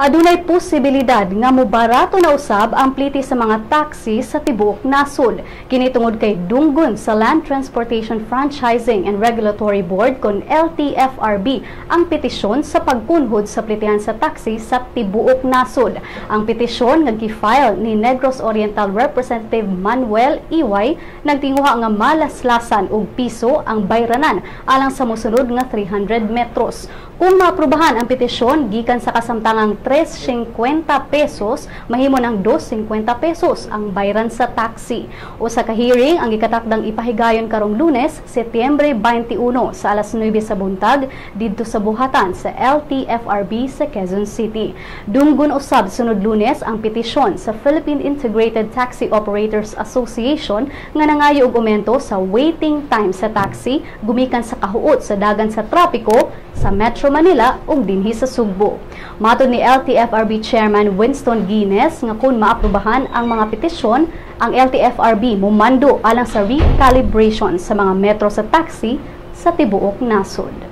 Adunay posibilidad nga mobarato na usab ang plite sa mga taxi sa tibuok nasod. Kini tungod kay dunggon sa Land Transportation Franchising and Regulatory Board kon LTFRB ang petisyon sa pagkunhod sa plitehan sa taxi sa tibuok nasod. Ang petisyon nga gi-file ni Negros Oriental Representative Manuel Iway nagtinguha nga malaslasan og piso ang bayranan alang sa mosunod nga 300 metros. Kung maaprubahan ang petisyon, gikan sa kasamtangang 3.50 pesos, mahimo ng 2.50 pesos ang bayran sa taxi. Usa ka hearing ang gikatakdang ipahigayon karong Lunes, Setyembre 21 sa alas 9 sa buntag didto sa buhatan sa LTFRB sa Quezon City. Dunggon usab sunod Lunes ang petisyon sa Philippine Integrated Taxi Operators Association nga nangayo og aumento sa waiting time sa taxi gumikan sa kahuot sa dagan sa trapiko sa Metro Manila ug dinhi sa Sugbo. Matod ni LTFRB Chairman Winston Guinness nga kung maaprubahan ang mga petisyon, ang LTFRB mumando alang sa recalibration sa mga metro sa taxi sa tibuok nasod.